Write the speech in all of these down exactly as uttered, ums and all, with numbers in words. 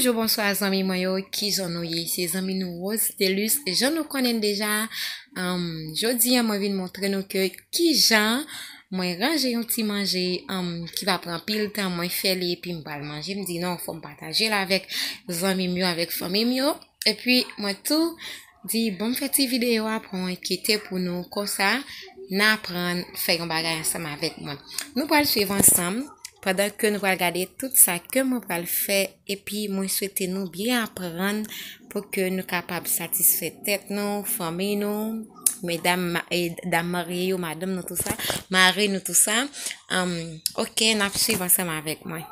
Bonjou, bonswa zanmi mwen yo, kijan nou ye? Se zanmi nou Rose Delus. Jan nou konnen deja, um, jodi a mwen vin montre nou ke kijan mwen ranje yon ti manje, um, ki pa pran pil tan, mwen fè li epi m pral manje. M di non, fò m pataje l avèk zanmi m yo, avèk fanmi m yo. Epi mwen tou di bon, m fè ti videyo a pou mwen kite pou nou, konsa n aprann fè yon bagay ansanm avèk mwen. Nou pral swiv ansanm pandan ke nou pral gade tout sa ke mwen pral fè, epi mwen swete nou byen aprann pou ke nou kapab satisfè tèt nou, fanmi nou, medam, ma- e, dam marye yo, madanm nou, tou sa, mari nou, tou sa. Um, ok, n ap swiv ansanm avèk mwen.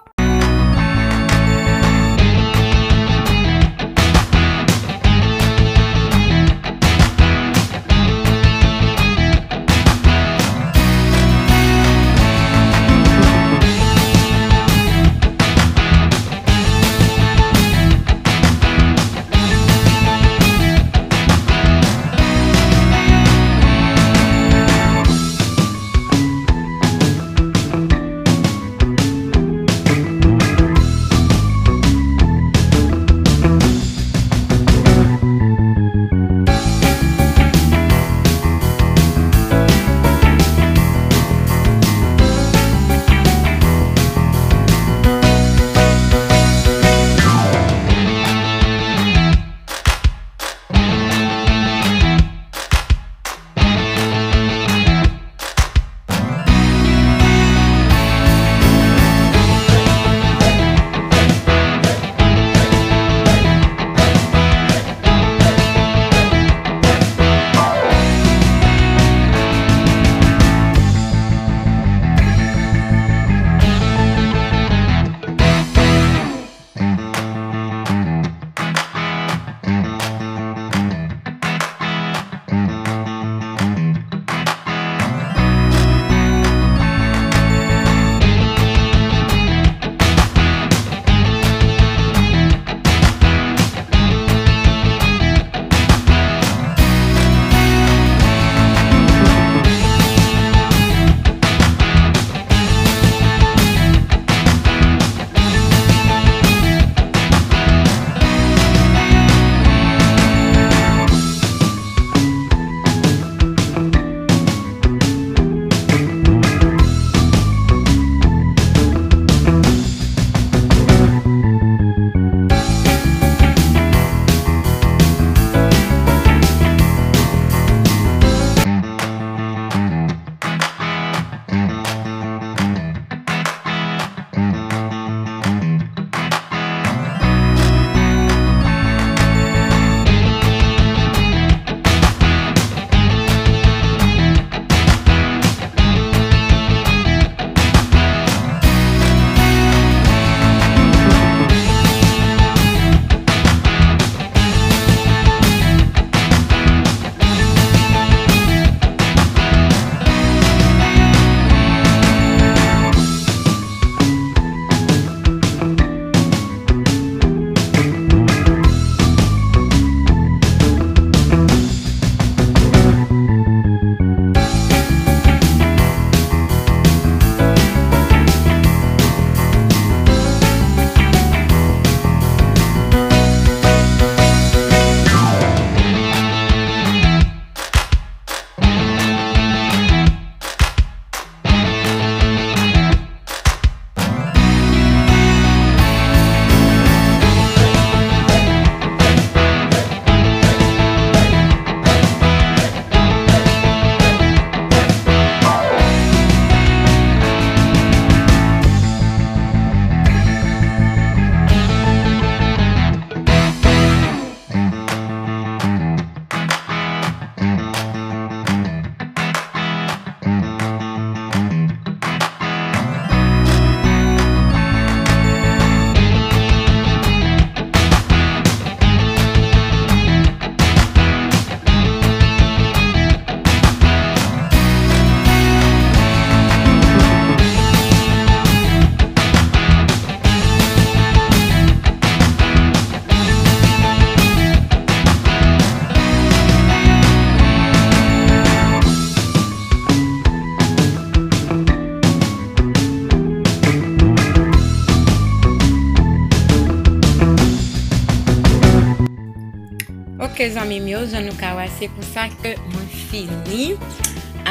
Ok, zanmi m yo, jan nou ka wè, se konsa ke mwen fini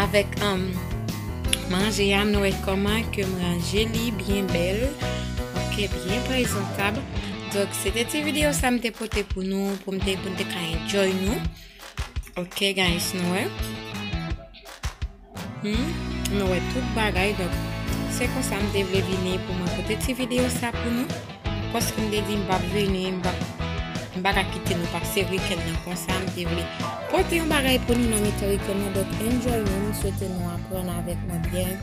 avèk um, manje a. Nou wè kòman ke m ranje li byen bèl. Ok, byen prezantab. Donk, se te ti videyo sa m te pote pou nou, pou m te, pou n te ka enjoy nou. Ok, guys, nou wè. Hmm? Nou wè tout bagay, donk, se konsa m te vle vini pou mwen pote ti videyo sa pou nou. Paske m te di m p ap vini, m p ap, m pa ka kite nou pase wikenn nan konsa. M te vle pote yon bagay pou nou nan mitan wikenn nan. Donk, enjoy nou, m swete nou aprann avèk mwen byen.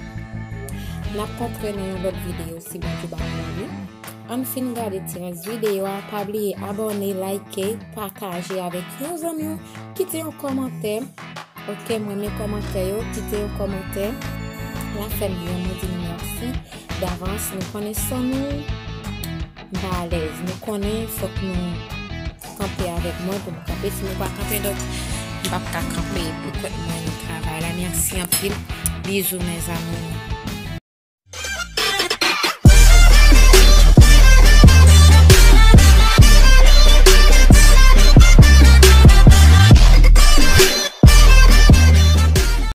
N ap kontre nan yon lòt videyo, si Bondye ba nou lavi. Ann fin gade ti rès videyo a, pa bliye abòne, like, pataje avèk yon zanmi w, kite yon kòmantè. Ok, m renmen kòmantè yo, kite yon kòmantè. L ap fè m granman di nou mèsi davans. Nou konnen san nou, m pa alèz. Nou konnen fòk nou kanpe avèk mwen pou m kanpe. Si nou pa kanpe, donk, m p ap ka kanpe pou kont mwen nan travay la. Mèsi anpil. Bizou, mes amours.